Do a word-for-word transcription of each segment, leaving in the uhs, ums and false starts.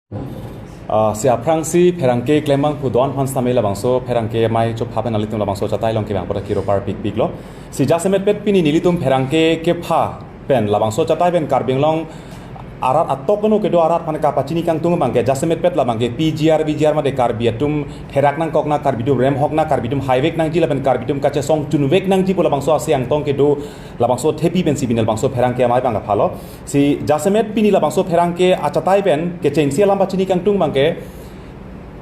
Ah, si aphrangsi pherangke klembang pu don aphan sitame labangso pherangke amei chopha pen nelitum labangso achatai along kevang pu ta kiro parpikpiklo. Si jasemetpet pini nelitum pherangke kepha pen labangso achatai pen Karbi Anglong arat atok anu kedo arat aphan kapachini kangtung abangke jasemetpet labangke P G R V G R mate Karbi atum therak nangkokna, Karbi atum remhok na, Karbi atum haivek nangji lapen Karbi atum kachesong chunvek nangji pu labangso asi angtong kedo labangso athepi pensi pini labangso pherangke amei abang kaphalo. Si jasemet pini labangso pherangke achatai pen kechengsi alam pachini kangtung abangke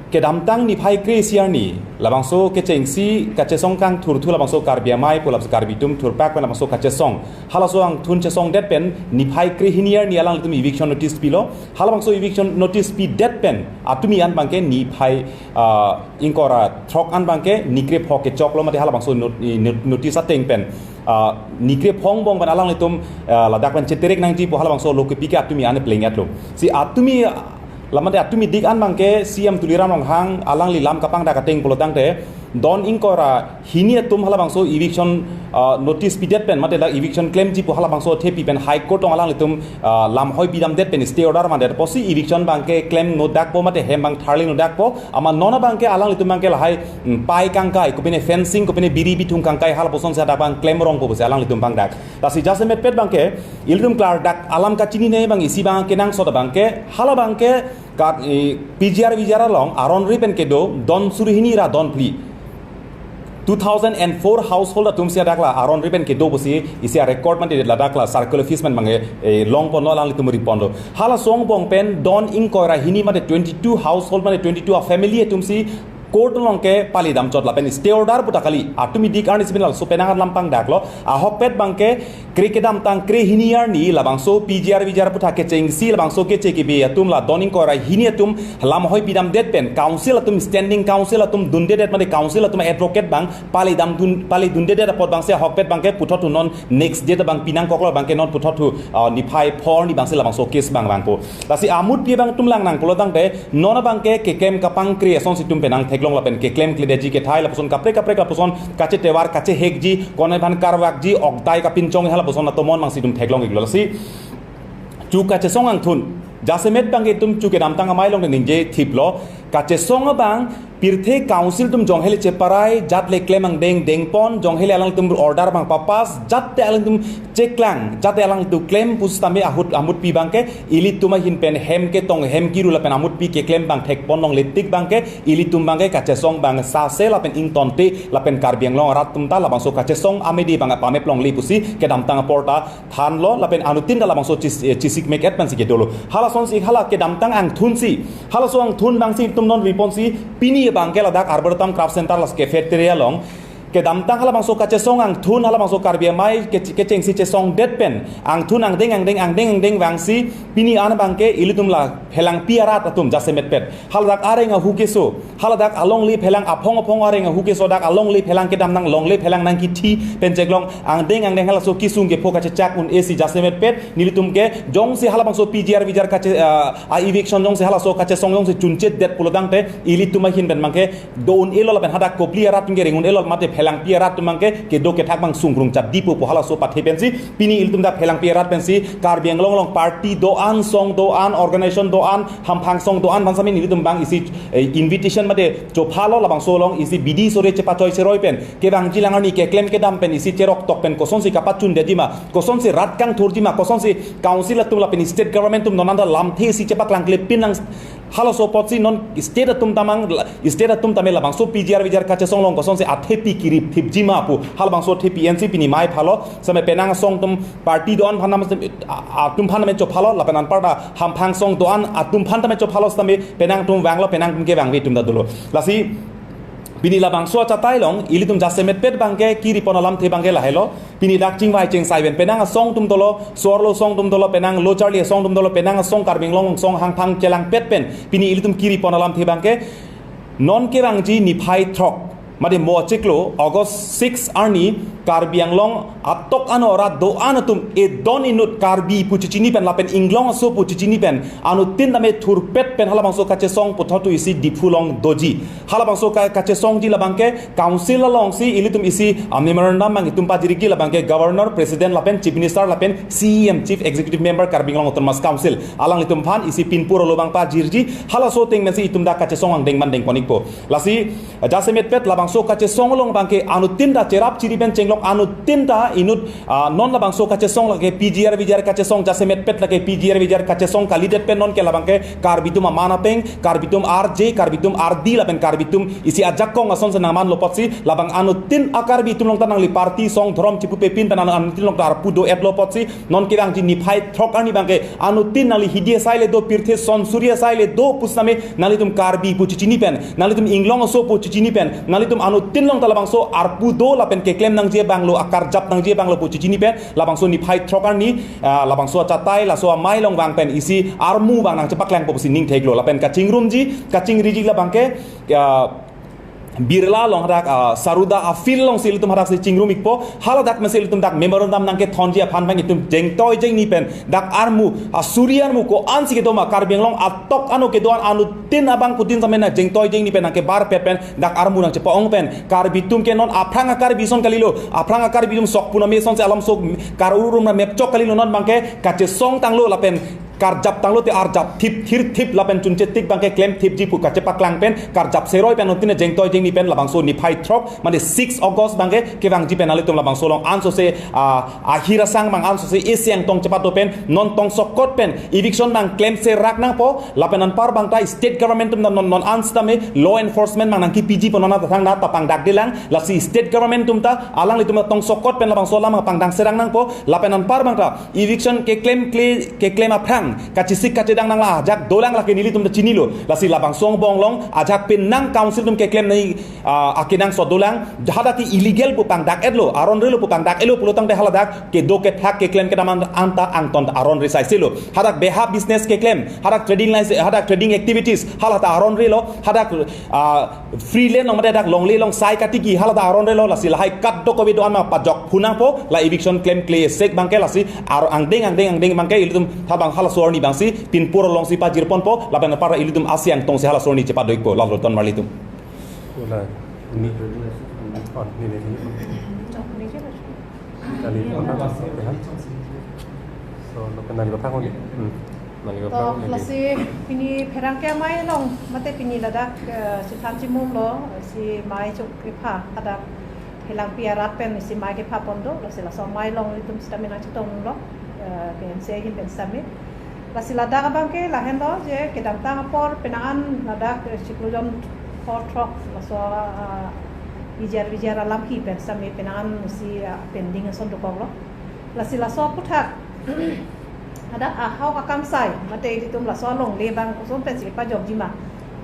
kedamtang niphai kre-isi arni labangso kechengsi kachesong kangthurthu labangso Karbi amei pu labangso Karbi atum thurpak pen labangso kachesong halaso angthun chesongdet pen niphai krehini arni alanglitum eviction notice pilo. Halabangso eviction notice pidet pen atumi an abangke niphai, ah, ingkoi ra throk an abangke nikre pho kechoklo mate halabangso not-, i not-, notice ateng pen, ah, nikre pho angbong pen alanglitum, ah, ladak pen cheterek nangji pu halabangso lo kepi ke atumi an pleng etlo. Si atumi, ah, lamate atumi dik an abangke C M Tuliram Ronghang alangli lam kapangdak ateng pulotangte don ingkoi ra hini atum halabangso eviction, ah, notice pidet pen mate la eviction klemji pu halabangso athepi pen High Court along alanglitum, ah, lamhoi pidamdet pen stay order mandet apotsi eviction abangke klem nodakpo mate hem abang tharli nodakpo. Amat non abangke alanglitum abangke lahai, mm, pai kangkai, kopine fencing, kopine biri bithung kangkai halapusonsi hadak abang klem rongpo pusi alanglitum pangdak. Lasi jasemetpet abangke ilitum klardak alam kachinine abang isi abang kenangsot abangke hala abangke kat, eh, P G R V G R along aron ri pen kedo don suri hini ra don phli. Two thousand and four household atumsi hadak la aron ri pen kedo pusi isi a-record mate ladak la circle office pen abangke, eh, longponlo, alanglitum riponlo. Halaso angbong pen don ingkoi ra hini mate twenty-two household mate twenty-two a-family atumsi court along ke palidam chot lapen stay order pu ta kali. Atumi dik arnisi pini laso penang alam pangdaklo. Ahokpet abangke kre kedamtang krehini arni labangso P G R V G R pu ta kechengsi labangso keche kebe atum la don ingkoi ra hini atum lamhoi pidamdet pen council atum, standing council atum dundedet mate council atum advocate abang palidam dun, palidundedet apot abangsi ahokpet abangke puthot thu non next date abang pinangkoklo abangke non puthot thu, ah, niphai pho arni abangsi labangso case abang vangpo. Lasi amutpi abang atum lang nang pulotangte non abangke keklem kapangkre asonsi itum penang theklong lapen keklemkledetji kethai lapuson kaprek kaprek lapuson kachetovar kachehekji, konai aphan karvakji, okdai kapinchong halapuson atomon abangsi itum theklong-iklo. Lasi chu kachesong angthun jasemet abangke itum chu kedamtang amei along ningje thiplo, kachesong abang pirthe council atum jongheli cheparai, jat le klem angdeng dengpon, jongheli alangtum order abang papass, jat te alangtum cheklang, jat te alangtum klem pusitame ahut amutpi abangke ilitum ahin pen hem ketong hem kiru lapen amutpi keklem abang thekpon longle tik abangke ilitum abangke kachesong abang sase lapen ingtonte lapen Karbi Anglong arat atum ta labangso kachesong amidi abang pamep longle pusi kedamtang apor ta thanlo lapen anuttin ta labangso chis-, eh, chisikmek et pensi kedolo. Halasonsi hala kedamtang angthunsi, halaso angthun abangsi itum non riponsi pini abangke ladak Arboretum Craft Center las cafeteria along kedamtang halabangso kachesong angthun halabangso Karbi amei ke-, kechengsi chesongdet pen angthun angdeng angdeng angdeng angdeng vangsi pini an abangke ilitum la phelangpi arat atum jasemetpet haladak areng ahu keso, haladak alongle phelang aphong aphong areng ahu keso, dak alongle phelang kedamtang longle phelang nangkithi pen cheklong angdeng angdeng halaso kesung kepho kachechak un-esi jasemetpet nelitum ke jongsi halabangso P G R V G R kache, ah, a-eviction jongsi halaso kachesong jongsi chunchetdet pulotangte ilitum ahin pen abangke do un-elo lapen hadak kopili arat atum ke reng un-elo mate phelangpi arat atum abangke kedo kethak abang sungkrung chatdipo pu halaso pathe pensi pini ilitum dak phelangpi arat pensi Karbi Anglong along party do-an, song do-an, organization do-an, hamphang song do-an aphan sitame nelitum abang isi, eh, invitation mate chophalo, labangso along isi bidi sore chepachoi cheroi pen kevangji lang arni keklem kedam pen isi cheroktok pen kosonsi kapachundetji ma, kosonsi rat kangthurji ma, kosonsi council atum lapen state government atum non anta lamthe isi chepaklangklepin lang halaso apotsi non state atum ta mang, state atum tame labangso P G R V G R kachesong along kosonsi athepi kirip thipji ma pu halabangso athepi ensi pini amei phalo, sitame penang asong atum party do-an aphan tame, a-, atum aphan tame chophalo lapen anparta hamphang song do-an atum aphan tame chophalo sitame penang atum vanglo, penang atum kevangve atum ta dolo. Lasi pini labangso achatai along ilitum jasemetpet abangke kiripon alamthe abangke lahelo. Pini dak chingvai chingsai pen penang asong atum dolo, so-arlo asong atum dolo, penang lo charli asong atum dolo, penang asong Karbi Anglong song hangphang chelangpet pen pini ilitum kiripon alamthe abangke non kevangji niphai throk Mate mo chiklo August six arni Karbi Anglong atok ano rat do-an atum edon inut Karbi pu chichini pen lapen Inglong aso pu chichini pen anuttin tame thurpet pen halabangso kachesong puthot tu isi Diphu along doji. Halabangso ka-, kachesongji labangke council alongsi ilitum isi, ah, memorandum abang itum pajirji labangke governor, president lapen chief minister lapen C E M, chief executive member Karbi Anglong Autonomous Council, alanglitum aphan isi pinpur alo abang pajirji. Halaso ateng pensi itum dak kachesong angdeng mandeng konikpo. Lasi jasemetpet labangso kachesong along abangke anuttin ta cherap chiri pen chenglok anuttin ta inut, ah, non labangso kachesong lake P G R V G R kachesong, jasemetpet lake P G R V G R kachesong kalidet pen nonke labangke Karbi atum aman apeng, Karbi atum arje, Karbi atum ardi lapen Karbi atum isi ajakong ason senangmanlo apotsi labang anuttin a-Karbi atum along ta nangli party song dhorom chipupe pin pen anuttin along ta arpu do-etlo apotsi non kevangji niphai throk arni abangke anuttin nangli hidi asai le do, pirthe son suri asai le do pusitame nanglitum Karbi pu chichini pen, nanglitum Inglong aso pu chichini pen, nanglitum anuttin along ta labangso arpu do lapen keklem nangji abanglo, akarjap nangji abanglo pu chichini pen labangso niphai throk arni, ah, labangso achatai laso amei along vang pen isi armu abang nangchepaklangpo pusi ning theklo lapen kachingrumji, kachingriji labangke, ah, Birla along hadak, ah, Saruda a-field alongsi ilitum hadaksi chingrum-ikpo, haladak pensi ilitum dak memorandum nangkethonji aphan abang itum jengtoi jengni pen dak armu, ah, suri armu ko-ansi kedo ma Karbi Anglong atok ano kedo-an anuttin abang kutin samen nang jengtoi jengni pen nangkebarpet pen dak armu nangchepa-ong pen Karbi atum ke non aphrang a-Karbi ason kalilo, aphrang a-Karbi atum sok puname asonsi alam sok kar-ur rum na mepchok kalilo, non abangke kachesong tanglo lapen karjap tanglo te arjap thip thir thip lapen chunche tik abangke klem thipji pu kachepaklang pen karjap seroi pen anuttin jengtoi jengni pen labangso niphai throk mane six August abangke kevangji pen ilitum labangso along ansose, ah, ahir asang abang ansose isi angtong chepato pen non tongsokot pen eviction abang klemse rak nangpo lapen anpar abang ta state government atum non non an sitame law enforcement abang nangkepiji pen non ta thang na ta pangdakdelang, lasi state government atum ta alanglitum ta tongsokot pen labangso alam pangdang serang nangpo lapen anpar abang ta eviction keklem kle, keklem aphrang kachesik kachedang nanglang ajak dolang lake nelitum ta chinilo. Lasi labangso angbong along ajak penang council atum keklem nangji, ah, akenangsot dolang. Hadak ke illegal pu pangdak-etlo, aron relo pu pangdak-etlo pulo tangte haladak kedo kethak keklem kedam an, anta angton aron resai selo. Hadak beha business keklem, hadak trading license, hadak trading activities, hala ta aron relo, hadak, ah, free land along mate dak longle along sai katiki hala ta aron relo, lasi lahai kadokave do-an ma pajok phunangpo, la eviction klemkle sek abangke lasi ar angdeng angdeng angdeng abangke ilitum habang halaso arni abangsi pinpur alongsi pajirponpo, lapen para ilitum isi angtongsi halaso arni chepadoikpo, lalo ton marlitum. Wala, ini, oh, ini, ini. Kali, so, lo kenal di bapang, oh, hmm. Nangli to, bapang, lasi pini pherangke amei along, mate pini ladak, eh, chethan chimumlo, si mei chok kepha, hadak Helangpi arat pen si mei kepha pon do, lasi laso amei along ilitum sitame nangchetonglo, eh, K N C A ahin pen sitame. Lasi ladak abangke lahenlo, je kedamtang apor penang an ladak, eh, chiklo jon pho throk, laso, ah, V G R, V G R alam ki pen sitame penang an si, ah, pending ason dokoklo. Lasi laso aputhak hadak ahok akam sai, mate ilitum laso alongle abang koson pensi pajokji ma,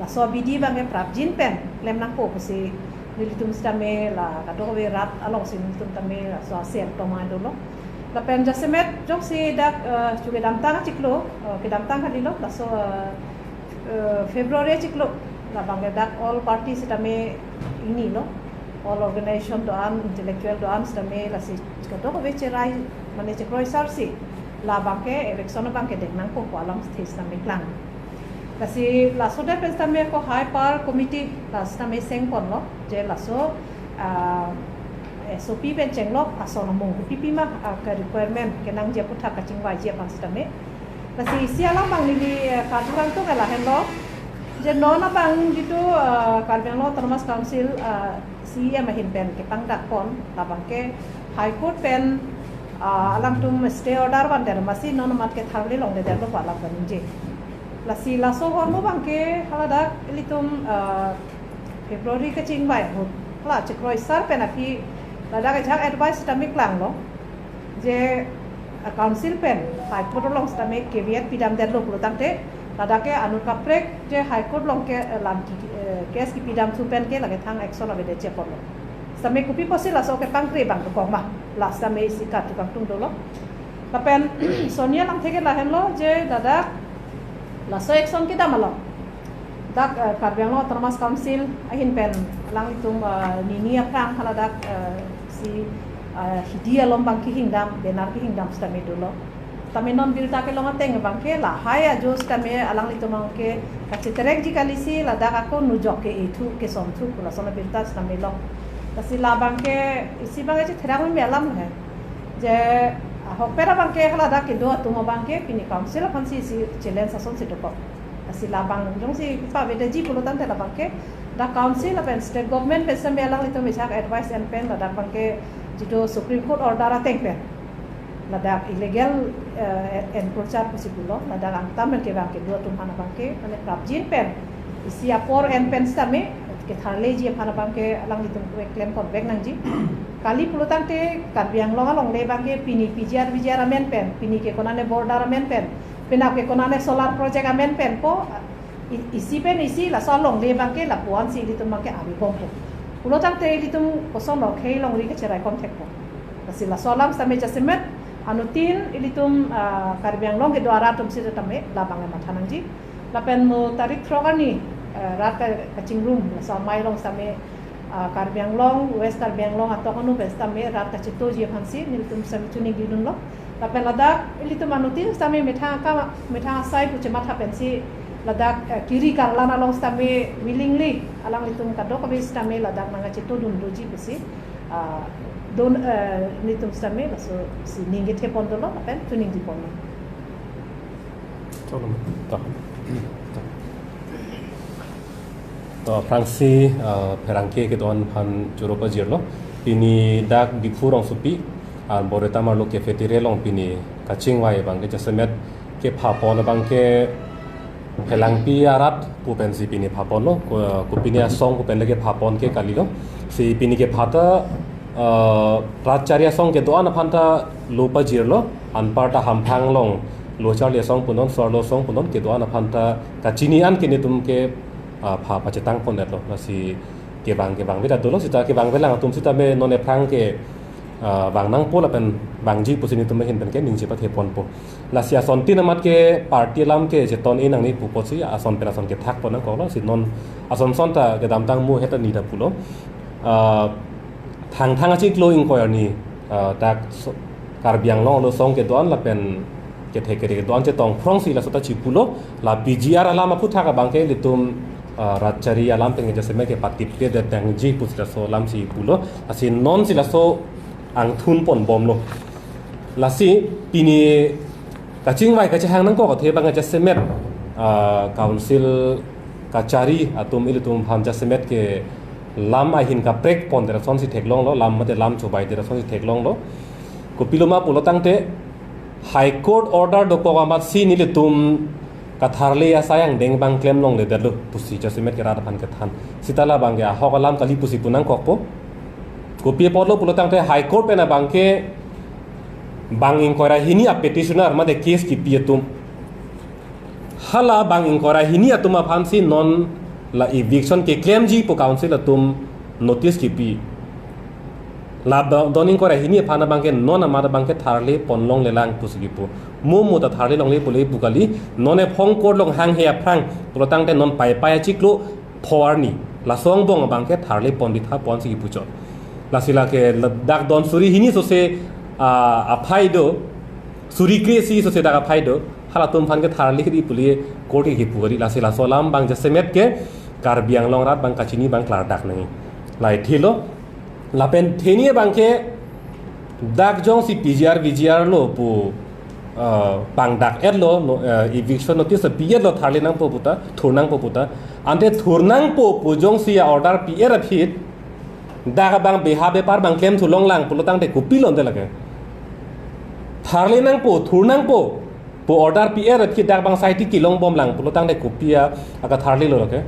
laso abidi abangke prapjin pen klem nangpo pusi nelitum sitame la kadokave rat alongsi nelitum tame laso asem tomai dolo. Lapen jasemet jongsi dak, eh, chu kedamtang achiklo, eh, kedamtang kalilo, laso, eh, eh, February achiklo, labangke dak all party sitame ingnilo, all organization do-an, intellectual do-an sitame lasi kadokave cherai, mane chekroi sarsi labangke election abangke deng nangpo pu alam sitame klang. Lasi laso det pen sitame ako high power committee la sitame sengponlo, je laso, ah, S O P pen chenglok ason amung kopipi ma, ah, ke requirement kenangji aputhak kachingvaiji aphan sitame. Lasi isi alam abang neli, eh, karju kangtung lahenlo, je non abang jitu, eh, Karbi Anglong Autonomous Council, eh, C E M ahin pen kepangdakpon, labangke High Court pen, ah, alangtum stay order vandet masi non amat ke tharli longledetlo pu alam kaningje. Lasi laso ahormu abangke haladak ilitum, ah, February kachingvai ahut, hala chekroi sar pen aphi ladak ajak advice sitame klanglo, je, ah, council pen High Court along sitame caveat pidamdetlo pulo tangte, ladak ke anut kaprek je High Court along ke, eh, lam ki, eh, case kipidam thu pen ke lake thang action avedet chepon lo. Sitame kopi pusi laso kepangkre abang dokok ma, la sitame isi karju kangtung dolo. Lapen Sonia Langtheke lahenlo je ladak laso action kedam along Dak eh, Karbi Anglong Autonomous Council ahin pen alanglitum eh, nini aphrang haladak eh, si eh, hidi along abang kehingdam, banner kehingdam sitame dolo. Tame non birta kelong ateng abangke lahai ajo sitame alanglitum abangke kachiterek ji kali si ladak ako nujok ke-e thu kesom thu pu lason abirta sitame long. Lasi la abangke isi abangke chetherak me alam he. Je ahokpet abangke haladak kedo atum abangke pini council aphan si isi challenge ason si dokok. Lasi la abang jongsi pavedaji pulo tangte la abangke dak council lapen state government pen sitame alanglitum echak advice en pen ladak abangke jido Supreme Court order ateng pen ladak illegal eh, encroacher pusi pulo, ladak angtan pen kevang kedo atum aphan abangke mane prapjin pen isi apor en pen sitame ketharleji aphan abangke alanglitum kue klem konvek nangji. Kali pulo tangte Karbi Anglong alongle abangke pini P G R V G R amen pen, pini ke konane border amen pen, penap ke konane solar project amen pen ko i- isi pen isi laso alongle abangke lapuan si ilitum abangke ari bompo. Pulo tangte ilitum koson lo khei longri kecherai konthekpo. Lasi laso alam sitame jasemet anuttin ilitum ah, Karbi Anglong kedo arat atum sitame la abang matha nangji. Lapen mo tarik throk arni ah, rat ka- kachingrum laso amei along sitame ah, Karbi Anglong, West Karbi Anglong atok anu pen sitame rat kachitoji aphan si nelitum sitame chuningri dunlo. Lapen ladak ilitum anuttin sitame methang ka methang asai pu chematha pensi ladak eh, kiri karlan along sitame willingly alanglitum kadokave sitame ladak nangkachito dun doji pusi ah, don eh, nelitum sitame laso si ning kethe pon dolo lapen chuningri ponlo. To, to. To, aphrangsi uh, pherangke kedo-an aphan choro pajirlo. Pini dak Diphu rongsopi, uh, Boreta Marlo cafeteria along pini kachingvai abangke jasemet kepha pon abangke Phelangpi arat pu pensi pini pha ponlo, ko- kopine asong pu pen le kepha pon ke kalilo. Si pini kepha ta uh, rat chari asong kedo-an aphan ta lo pajirlo, anparta Hamphang along lo charli asong punon, Swarlo asong punon, kedo-an aphan ta kachini an ke netum ke ah, pha pachetang pondetlo. Lasi kevang kevangve ta dolo sita kevangve lang atum sitame non ephrang ke ah, vang nangpo lapen vangji pusi netum ahin pen ke ningje pathe ponpo. Lasi asontin amat ke party alam ke cheton-e nangne pu apotsi ason pen ason kethak pon nangkoklo, si non ason son ta kedamtang mu heta ni ta pulo. Ah, Thangthang achiklo ingkoi arni ah, dak so- Karbi Anglong lo asong kedo-an lapen kethe kethe kedo-an chetong phrongsi laso ta chipulo. La P G R alam aphuthak abangke ilitum ah, rat chari alam pen jasemet kepatip ke det nangji pusi laso alam si pulo. Lasi non si laso angthun pon bomlo. Lasi pini kachingvai kachehang nangkok athe abang jasemet ah, council kachari atum ilitum aphan jasemet ke lam ahin kaprek pon derason si theklonglo, lam mate lam chobai derason si theklonglo. Kopiloma pulo tangte High Court order dokok amat si nelitum katharle asai angdeng abang klem longledetlo pusi jasemet ke rat aphan kethan. Sita la abangke ahok alam kali pusi pu nangkokpo. Kopi apotlo pulo tangte High Court pen abangke bang ingkoi ra hini a petitioner mate case kipi atum. Hala bang ingkoi ra hini atum aphan si non la eviction keklemji pu council atum notice kipi. La ba- don ingkoi ra hini aphan abangke non amat abangke tharle pon longlelang pusi kipu. Mo mo ta tharle longle pule pu kali, non ephong court along hanghe aphrang pulo tangte non Paipai achiklo pho arni laso angbong abangke tharle pon ditha ponsi kipuchot. Lasi lake la- dak don suri hini sose ah, aphai do, suri kre-isi sose dak aphai do, halatum aphan ke tharle ri pule court ke kipu kali. Lasi laso alam abang jasemet ke Karbi Anglong arat abang kachini abang klardak nangji. Lahai thilo, lapen theni abangke dak jongsi P G R V G R lo pu ah, pangdak-etlo, no- ah, eviction notice pi-etlo tharle nangpo puta, thur nangpo puta. Ante thur nangpo pu jongsi a order pi-et aphi dak abang beha bepar abang klemthu longlang pulo tangte kopi londe lake. Tharle nangpo, thur nangpo pu order pi-et aphi dak abang saiti kelong bomlang pulo tangte kopi a akatharlelo lake.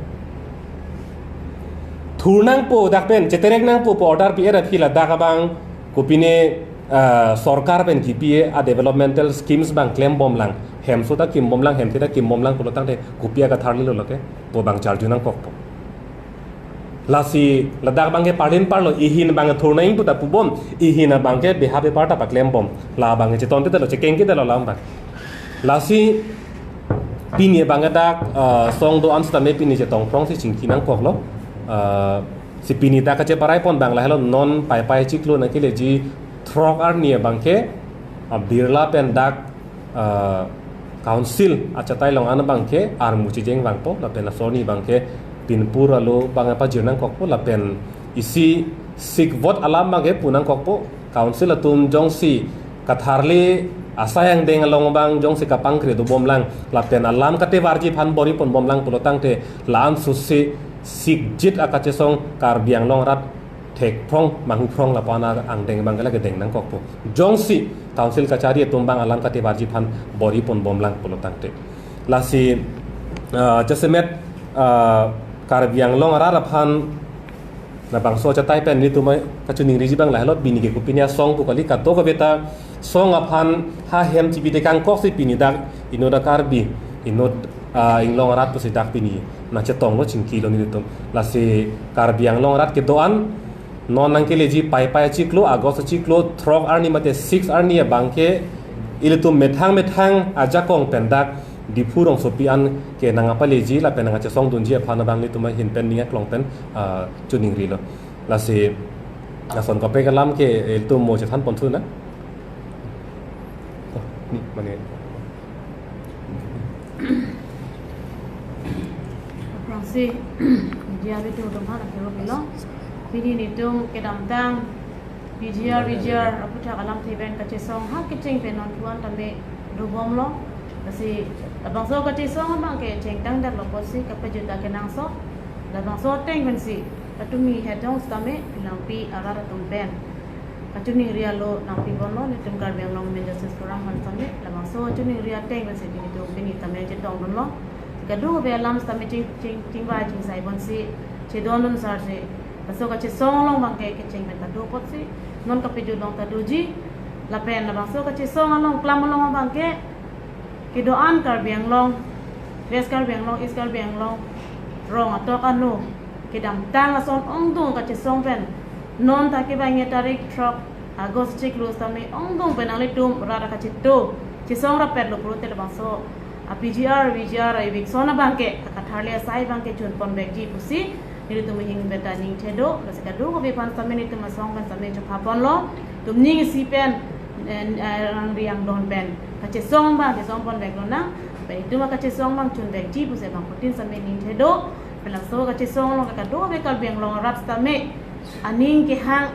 Thur nangpo dak pen cheterek nangpo pu order pi-et aphi la dak abang kopine ah, sorkar pen kipi a developmental schemes abang klem bomlang, hemso ta kim bomlang, hemthe ta kim bomlang pulo tangte kopi akatharlelo lake pu abang charju nangkokpo. Lasi ladak abangke parlin parlo, ihin abang thur nang puta pubom, ihin abangke beha bepar ta paklem bom. La abangke cheton te lo, chekeng ke lo lam abang. Lasi Pini abang dak, eh, song do-an sitame pini chetong phrong si chingki nangkoklo. Eh, si pini dak kacheparai pon abang lahelo non Paipai achiklo nangkeleji throk arni abang ke, ah, Birla pen dak, eh, council achatai along an abang ke armu chijeng vangpo lapen laso arni abang ke pinpur alo abang pajir nangkokpo lapen isi sikvot alam abang ke pu nangkokpo. Council atum jongsi katharli asai angdeng along abang jongsi kapangkre dobomlang lapen alam katevarji aphan bor-i ponbomlang pulo tangte la-an susi sikjit akachesong Karbi Anglong arat thek phrong manghu phrong lapu-an angdeng abang ke lake deng nangkokpo. Jongsi council kachari atum abang alam katevarji aphan bor-i ponbomlang pulo tangte. Lasi, ah, jasemet, ah, Karbi Anglong arat aphan labangso achatai pen nelitum kachiningriji abang lahelo, pini ke kopine asong pu kali, kadokave ta song aphan ha hem chibi tekangkok si pini dak inut a Karbi, inut, ah, inglong arat pusi dak pini nangchetonglo, chingkilo nelitum. Lasi Karbi Anglong arat kedo-an non nangkeleji Paipai achiklo, August achiklo throk arni mate six arni abang ke ilitum methang methang ajakong pen dak Diphu rongsopi an ke nangpaleji lapen nangkachesongdunji aphan abang nelitum ahin pen ning aklong pen, ah, chiningrilo. Lasi lason kaprek alam ke ilitum mo chethan ponthu na. Oh, ni mane. Aphrangsi media abitung atum aphan akero pilo. Pini nelitum kedamtang P G R, V G R aputhak alamthe pen kachesong ha kecheng pen non thu-an tame dobomlo. Lasi labangso kachesong abang ke chengtang dak lo apotsi kapajut ta kenangsot. Labangso ateng pensi patumi hetong sitame Langpi arat atum pen kachiningri alo nangpi ponlo, nelitum Karbi Anglong Women Justice Forum aphan sitame. Labangso chiningri ateng pensi nelitum pini tame chetongdunlo. Kadokave alam sitame ching, ching, chingvai chingsai ponsi chedondun sarsi laso kachesong along abang ke kecheng pen ta do apotsi non kapajut along ta doji. Lapen labangso kachesong along klam along abang ke kedo-an Karbi Anglong, West Karbi Anglong, East Karbi Anglong rong atok ano kedamtang ason ongdung kachesong pen non ta kevangji tarik throk August chiklo sitame ongdung pen nanglitum rat akacheto chesong rapetlo pulote labangso a P G R, V G R a eviction abang ke akatharli asai abang ke chun ponvekji pusi nelitum ahin pen ta ningthedo. Lasi kadokave aphan sitame nelitum asong pen sitame chopha ponlo. Nelitum ning isi pen, eh, eh, rangri angdon pen kachesong abang chesong ponveklo nang. Pen nelitum akachesong abang chunvekji pusi bangphutin sitame ningthedo. Pen laso kachesong along kadokave Karbi Anglong arat sitame aning kehang,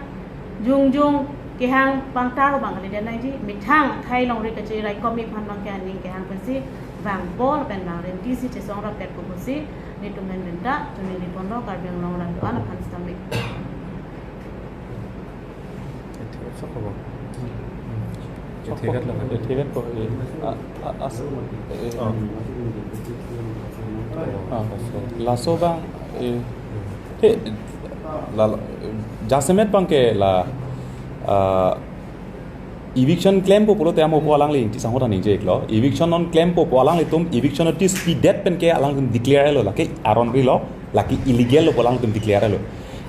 jongjong kehang pangtar abang kalidet nangji, methang athai longri kacheraikomji aphan abang ke aning kehang pensi vangpo lapen vangrimtisi chesong rapetpo pusi nelitum ahin pen ta chiningri ponlo Karbi Anglong arat do-an aphan sitame. Ethikat lo kan? Ethikat ko, eh, a, a, as, eh, Oh. Ah, so, laso abang, eh, te, la, la, jasemet abang ke la, ah, eviction klempo pulote amo pu alangli ingti sangho ta ningje iklo. Eviction non klempo pu alanglitum eviction notice pidet pen ke alangtum declare lo, lake aron rilo, lake illegal lo pu alangtum declare lo.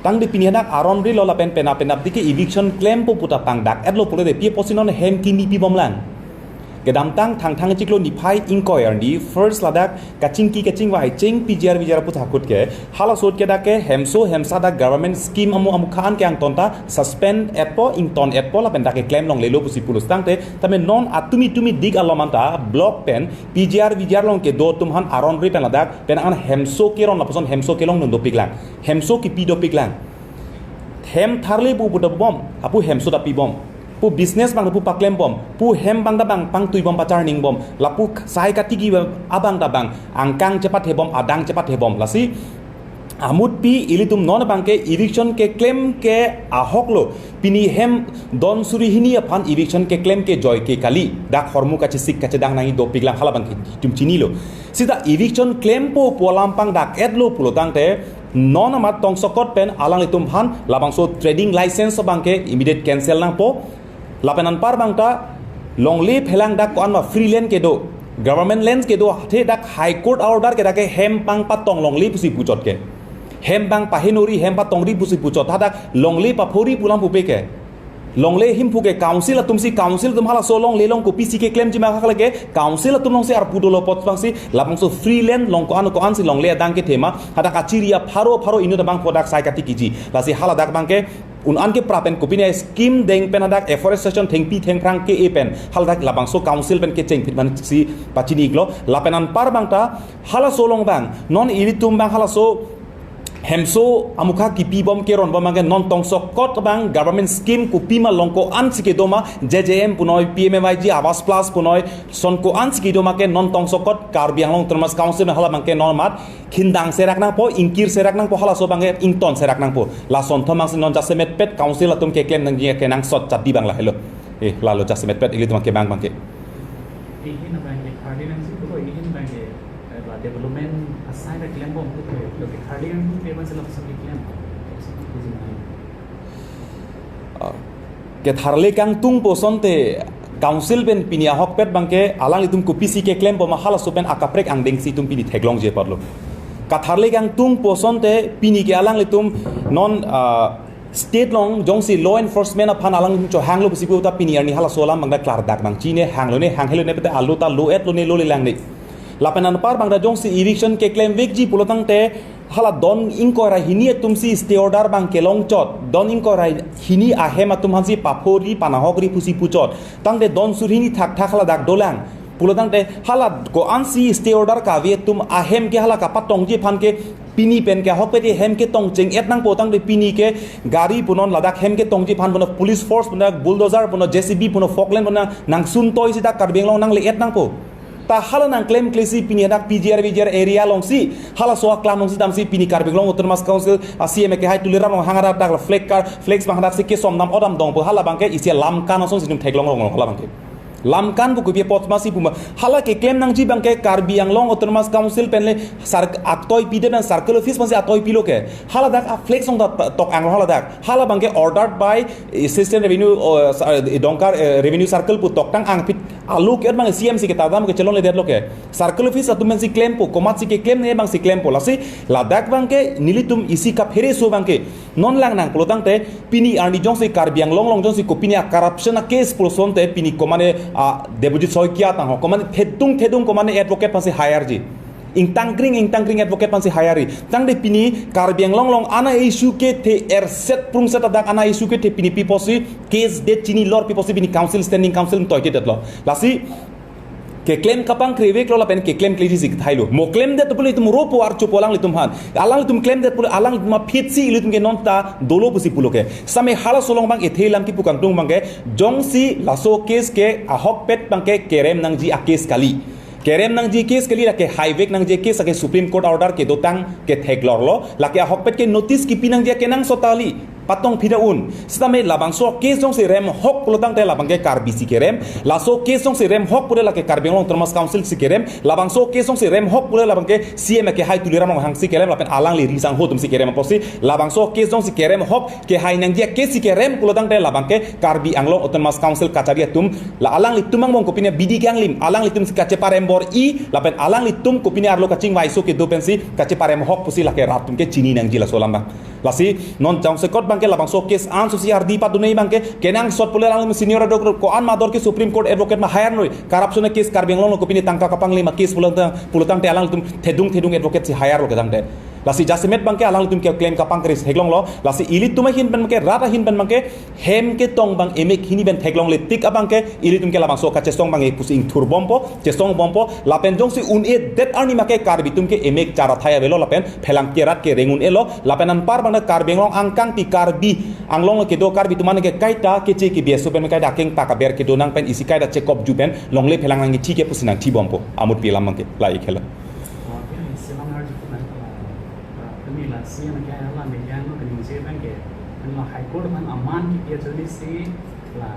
Tangte pini hadak aron rilo lapen penap penapdik ke eviction klempo pu ta pangdak-etlo pulote pi apotsi non hem kimi pibomlang. Kedamtang Thangthang chiklo niphai ingkoi arni first ladak kachingki kachingvai cheng P G R V G R aputhak ahut ke, halaso ahut ke dak ke hemso hemsa dak government scheme amu amukha an ke angton ta suspend-etpo, ington-etpo lapen dak ke klem longlelo pusi pulo tangte, tame non atumi tumi dik alom anta block pen P G R V G R along kedo atum aphan aron ri pen ladak pen an hemso keron lapuson hemso kelongdun dopiklang, hemso kipi dopiklang. Hem tharli pu pu dobom, apu hemso ta pibom. Pu business abang ta pu paklembom, pu hem abang ta abang pangtuibom pacharningbom, lapu sai katiki abang ta abang angkang chepathebom, adang chepathebom. Lasi amutpi ilitum non abang ke eviction keklem ke ahok lo. Pini hem don suri hini aphan eviction keklem ke joi ke kali. Dak hormu kachesik kachedang nangji dopiklang, hala abang ke itum chinilo. Sita eviction klempo pu alam pangdak-etlo pulo tangte non amat tongsokot pen alanglitum aphan labangso trading license abang ke immediate cancel nangpo. Lapen anpar abang ta longle phelang dak ko-an ma free land kedo, government lands kedo, athe dak High Court order ke dak ke hem pangpatong longle pusi puchot ke. Hem abang pahenori, hem patongri pusi puchot, hadak longle paphori pu alam pupe ke. Longle ahemphu ke council atum si, council atum halaso longle along kopisi keklemji ma hak lake, council atum along si arpu dolo apot abang si, labangso free land along ko-an ko-an si longle adang kethe ma, hadak achiri apharo apharo inut abang pu dak sai katikiji. Lasi haladak abang ke un-an kepra pen kopine scheme deng pen hadak afforestation thengpi thengphrang ke-e pen, haladak labangso council pen kecheng phit man si pachini iklo, lapen anpar abang ta, halaso along abang, non ilitum abang halaso hemso amukha kipi bom keron bom abang ke non tongsokot abang government scheme kopima along ko-an si kedo ma, J J M punoi, P M A Y G, Awas Plus punoi, son ko-an si kedo ma ke non tongsokot Karbi Anglong Autonomous Council hala abang ke non mat khindang serak nangpo, ingkir serak nangpo, halaso abang ke ington serak nangpo. Lasonthom abang si non jasemet pet council atum keklem nangji kenangsot chadi abang lahelo. Eh, lalo jasemet pet ilitum kebang abang ke. Ihin abang ke Karbi nang si ko ihin abang ke, eh, ba development asai da klem bom ko, eh, ke Karbi nang tu ke ban sila pasal klem. Ah, ketharle kangtung pu asonte council pen pini ahokpet abang ke alanglitum kopisi keklem bom ma halaso pen akaprek angdeng si itum pini theklongji apotlo. Katharle kangtung pu asonte pini ke alanglitum non, ah, state along jongsi law enforcement aphan alanglitum chohanglo pusi pu ta pini arni halaso alam abang da klardak abang chine hanglo ne hanghelone pete alo ta lo-et lone lole lang de. Lapen anpar abang da jongsi eviction keklem vekji pulo tangte hala don ingkoi ra hini atum si stay order abang kelong chot. Don ingkoi ra hini ahem atum aphan si paphori panahokri pusi puchot. Tangte don sur hini thakthak haladak dolang. Pulo tangte hala ko-an si stay order kave atum ahem ke hala kapatongji aphan ke pini pen ke ahokpet hem ketong cheng-et nangpo tangte pini ke gari punon ladak hem ketongji aphan puno police force puno bulldozer puno J C B puno Falkland puno nangsun toi si dak Karbi Anglong nangle-et nangpo. Ta hala nangklemkle si pini hadak P G R V G R area along si halaso aklam along si damsi pini Karbi Anglong Autonomous Council a C M kehai Tuliram Ronghang hadak dak flag car flex abang hadak si kesom dam odam dongpo hala abang ke isi lamkan ason si itum theklong rong hala abang ke. Lamkan pu kopi apot ma si pu ma hala keklem nangji abang ke Karbi Anglong Autonomous Council pen le sar atoi pidet nang circle office ma si atoi pilo ke. Hala dak a flex ong ta tok ang hala dak. Hala abang ke ordered by Assistant Revenue, uh, sa- eh, Dongkar, eh, Revenue Circle pu toktang angpit alo ke abang C M si ketadam kechelongledetlo ke. Circle office atum pen si klempo, komat si keklemne abang si klempo. Lasi ladak abang ke nelitum isi kaphere so abang ke non lang nang pulo tangte pini arni jongsi Karbi Anglong along jongsi kopine a corruption a case pulo asonte pini komane a Debojit Saikia tangho komane thedung thedung komane advocate aphan si hire ji. Ingtangkring ingtangkring advocate aphan si hire ji. Tangte pini Karbi Anglong along ana issue kethe erset prungset adak ana issue kethe pini pi apotsi case det chinilor pi apotsi pini council standing council toidetlo. Lasi keklem kapangkre veklo lapen keklemkleji si kethailo. Mo klemdet pulo itum ropo archo pu alanglitum aphan. Alanglitum klemdet pulo alanglitum aphi si ilitum ke non ta dolo pusi pulo ke. Same halaso along abang ethe lam kipu kangtung abang ke jongsi laso case ke ahokpet abang ke kerem nangji a case kali. Kerem nangji case kali lake haivek nangji case lake Supreme Court order kedotang ketheklorlo. Lake ahokpet ke notice kipi nangji kenangsot kali. Patong phida un. Sitame labangso case jongsi remhok pulo tangte labang ke Karbi si kerem. Laso case jongsi remhok pulo lake Karbi Anglong Autonomous Council si kerem. Labangso case jongsi remhok pulo labang ke C M kehai Tuliram Ronghang si kerem. Lapen alangli ringsangho atum si kerem apotsi. Labangso case jongsi keremhok kehai nangji case si kerem pulo tangte labang ke Karbi Anglong Autonomous Council kachari atum la alanglitum angbong kopine bidi kanglim alanglitum si kacheparem bor-i lapen alanglitum kopine arlo kachingvaiso kedo pensi kacheparemhok pusi lake rat atum ke chini nangji laso alam abang. Lasi non jongsekot abang ke labangso case anso si ardi padunei abang ke kenangsot pulo alanglitum senior advocate ko-an mador ke Supreme Court advocate ma hire noi corruption case Karbi Anglong lo kopine tangka kapanglim a case pulo tang pulo tangte alanglitum thedung thedung advocate si hire lo ke tangte. Lasi jasemet abang ke alanglitum keklem kapangkre theklonglo. Lasi ilitum ahin pen abang ke rat ahin pen abang ke hem ketong abang emek hini pen theklongle tik abang ke ilitum ke labangso kachesong abang ke pusi ingthur bompo, chesong bompo, lapen jongsi un-edet arni ma ke Karbi atum ke emek chara thai avelo lapen phelang ke rat ke rengun elo, lapen anpar abang ke Karbi Anglong angkang ti Karbi Anglong kedo Karbi atum an ke kaita keche ke B S O pen kaita keng ta kaber kedo nang pen isi kaita chekop ju pen longle phelang nangji ke pusi nangthi bompo. Amut pi alam abang ke la ik helo. Oke, selam arju ko nang kala. Kami la C M ke ala media no kami C M ke. Kan la High Court man aman ki dia jodi si la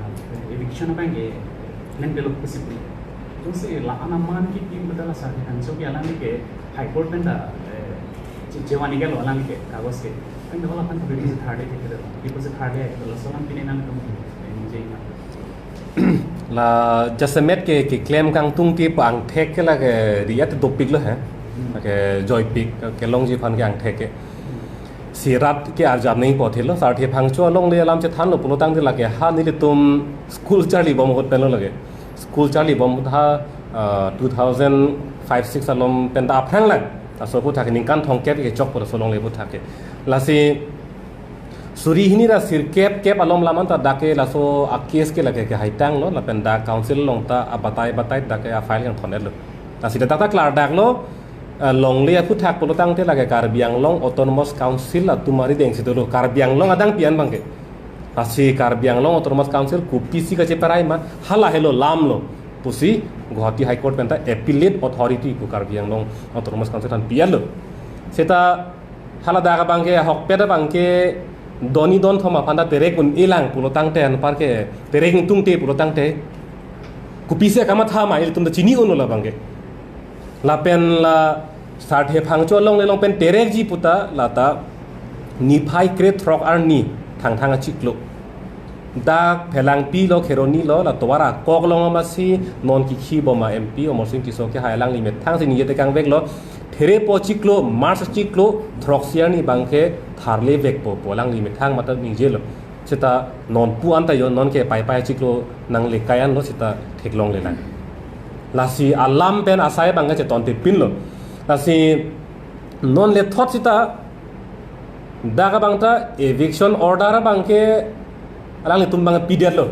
eviction abang ke nang belok possible. Tu si la ana man ki tim betala sa kan so ki alang ke High Court pen ta, eh, che- chewani ke lo alang ke kagos ke. Kan wala kan ko bisa third ke ke. Di ko third ke lo so lang pine nang tum, eh, je na. La jasemet ke keklem kangtung ti pa angthek ke lake riat dopik lo he. Lake joipik kelongji aphan ke angthek ke. Si rat ke arjap nangji apot helo, Sarthe Phangcho alongle alam chethanlo pulotangte lake ha nelitum school charlibom ahut penlo lake. School charlibom ahut ha, ah, two thousand five six along pen ta aphrang lang. Laso aphuthak ningkan thomkep kechok pu laso alongle aphuthak ke. Lasi suri hini ra sirkep kep along lam anta dak ke laso a-case ke lake kehaitanglo, lapen dak council along ta abatai batai dak ke a-file kangthon-etlo. Lasi dak ta klardaklo, eh, longle aphuthak pulotangte lake Karbi Anglong Autonomous Council atum arideng si dolo, Karbi Anglong adang pi-an abangke. Lasi Karbi Anglong Autonomous Council kopisi kacheparai ma, hala helo lamlo pusi Guwahati High Court pen ta appellate authority pu Karbi Anglong Autonomous Council aphan pi-etlo. Seta haladak abangke ahokpet abangke doni don thom aphan ta terek un-elang pulotangte anparke terek ingtungte pulotangte kopisi kamatha ma ilitum ta chini unlo labangke. Lapen la Sarthe Phangcho alongle along pen terekji puta lata niphai krethrok arni Thangthang achiklo. Dak Phelangpi lo, Kheroni lo, la tovar akok along amatsi non kikhibom a-M P Amarsing Tisso ke hai alangli methang si ningje tekangveklo. Therepo achiklo, March achiklo, throksi arni abangke tharlevekpo pu alangli methang mate ningjelo. Seta nonpu anta jo nonke paipai achiklo nangle kai-anlo seta theklonglelang. Lasi alam pen asai abangke chetonte pinlo. Lasi non lethot seta dak abang ta eviction order abangke alanglitum abang pidetlo.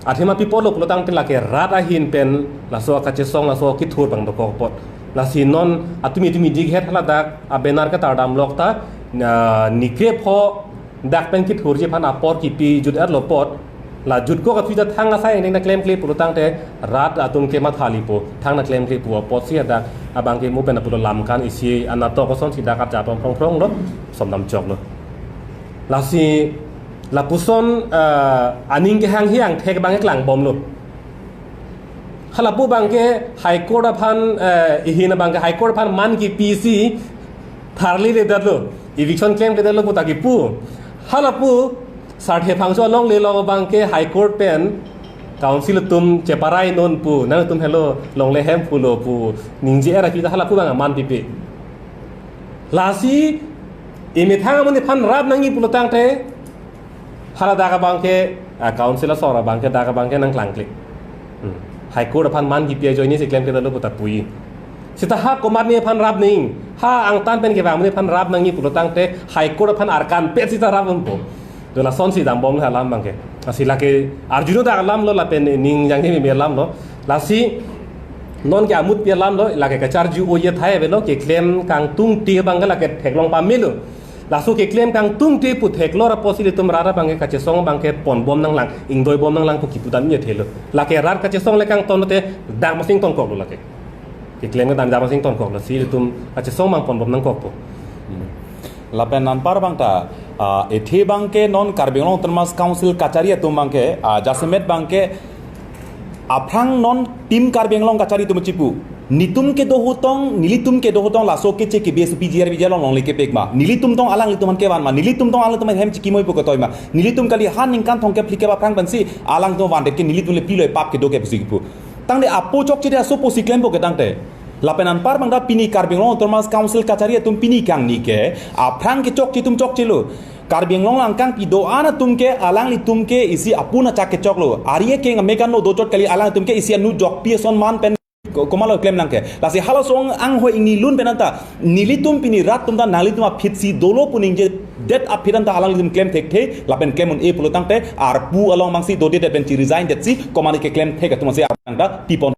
Athema pi apotlo pulotangte lake rat ahin pen laso kachesong laso kethur abang dokok apot. Lasi non atumi tumi dikhet haladak a-banner katardamlok ta, ah, nikrepho dak pen kethurji aphan apor kipi jut-etlo apot. La jutkok aphi ta thang asai ning nangklemkle pulotangte rat atum ke mathalipo, thang nangklemkle pu apotsi hadak abangke mo pen apulo lamkan isi anatok asonsi dak arjap pon phrongphronglo, somdamchoklo. Lasi lapuson, eh, aning kehanghe angthek abangke klangbomlo. Halapu abangke High Court aphan, eh, ihin abangke High Court aphan man kipisi tharliledetlo, eviction klemkledetlo puta kipu. Halapu Sarthe Phangcho alongle along abangke High Court pen council atum cheparai non pu, nangtum helo longle hem pulo pu ningje-er aphi ta halapu abang man pipe. Lasi imethang amonit aphan rap nangji pulotangte haladak abangke, ah, council asor abangke dak abangke nangklangkle. Hmm. High Court aphan man kipi ajoine si klemkledetlo puta puji. Seta ha komatne aphan rap nangji, ha angtan pen kevang amonit aphan rap nangji pulotangte High Court aphan arkanpet seta rap unpo. To lasonsi dambom alam abangke. Lasi lake arjuno dak alamlo lapen ning janghe meme alamlo. Lasi nonke amut pi alamlo, lake kacharju-o athai avelo, keklem kangtungte abangke lake theklong pamelo. Laso keklem kangtungte pu theklor apotsi ilitum rat abangke kachesong abangke ponbom nanglang, ingdoibom nanglang pu kipu dam-i athelo. Lake rat kachesong le kangton te dak masing tongkoklo lake. Keklem kedam dak masing tongkoklo, si ilitum kachesong abang ponbom nangkokpo. Hmm. Lapen anpar abang ta, ah, ethe abangke non Karbi Anglong Autonomous Council kachari atum abangke, ah, jasemet abangke aphrang non Team Karbi Anglong kachari atum chipu. Netum kedo ahut tong, nelitum kedo ahut tong, laso keche ke B S P G R B G along longle kepek ma. Nelitum tong alanglitum aphan kevan ma. Nelitum tong alanglitum aphan hem chikimoipo ketoi ma. Nelitum kali ha ningkan thomkep phlikep aphrang pensi alangtum vandet ke nelitum le pilo pap kedo ke pusi kipu. Tangte apo chokche te asopo si klempo ke tangte. Lapen anpar abang ta pini Karbi Anglong Autonomous Council kachari atum pini kangni ke aphrang kechokche atum chokchelo. Karbi Anglong along kangpi do-an atum ke alanglitum ke isi apun achak kechoklo. Ari ekeng amekano dochot kali, alanglitum ke isi anu jokpi ason man pen ko-, komatlo klemlang ke. Lasi halaso anghoi ingni lun pen anta nelitum pini rat atum ta nanglitum aphi si dolo pu ningjedet aphi anta alanglitum klem thekthe lapen klem un-e pulotangte arpu along abangsi dodedet pen chi resign detsi komatne keklem thek atum si aphrang ta pipon.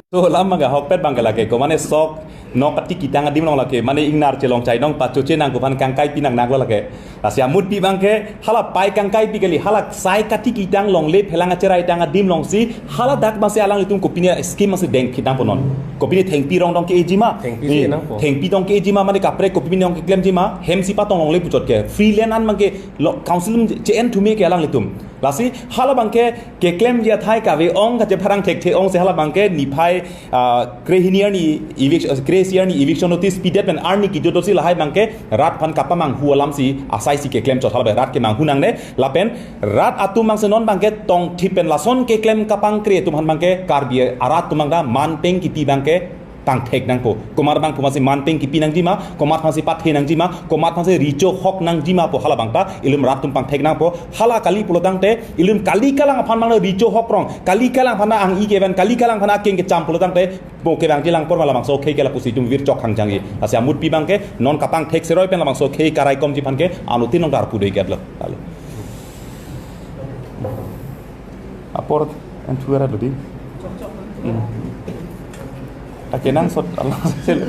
To alam abangke ahokpet abangke lake, komatne sok nok kati kitang adim along lake, mane ingnar chelong chainong pachoche nangkok aphan kangkai pi nangnanglo lake. Lasi amut pi abangke, hala pai kangkai pi kali, hala sai kati kitang longle phelang acherai tang adim alongsi, haladak abangsi alanglitum kopine scheme abangsi deng kitang ponon. Kopine thengpi rong tong ke-eji ma. Thengpi si nangpo. Thengpi tong ke-eji ma, mane kaprek kopine tong keklemji ma, hem si patong longle puchot ke. Free land an abangke lo, council che-en thume ke alanglitum. Lasi hala abangke keklemji athai kave-ong kachepharang thekthe ongsi hala abangke niphai, ah, krehini arni eviction, krehini arni eviction notice pidet pen arni kejut dosi lahai abangke rat aphan kapamanghu alamsi asaisi keklem chot hala abang rat kemanghu nangne lapen rat atum abangsi non abangke tongthip pen lason keklem kapangkre atum aphan abangke Karbi arat atum abang ta manpeng kipi abangke pangthek nangpo. Komat abang pu masi manpeng kipi nangjima, komat aphansi pathe nangjima, komat aphansi recho hok nangjima pu hala abang ta, ilitum rat atum pangthek nangpo. Hala kali pulo tangte, ilitum kali kalang aphan mang recho hok rong, kali kalang aphan ang-i kevan, kali kalang aphan akeng kecham pulo tangte, mo kevangji lang apor ma labangso akhei ke lapusi itum virchok hangjangji. Lasi amutpi abang ke, non kapangthek seroi pen labangso akhei karaikomji aphan ke, anuttin along karpu dei ke lo. Lalu. Apor en thuera dodi. Hmm. Akenangsot alang sel.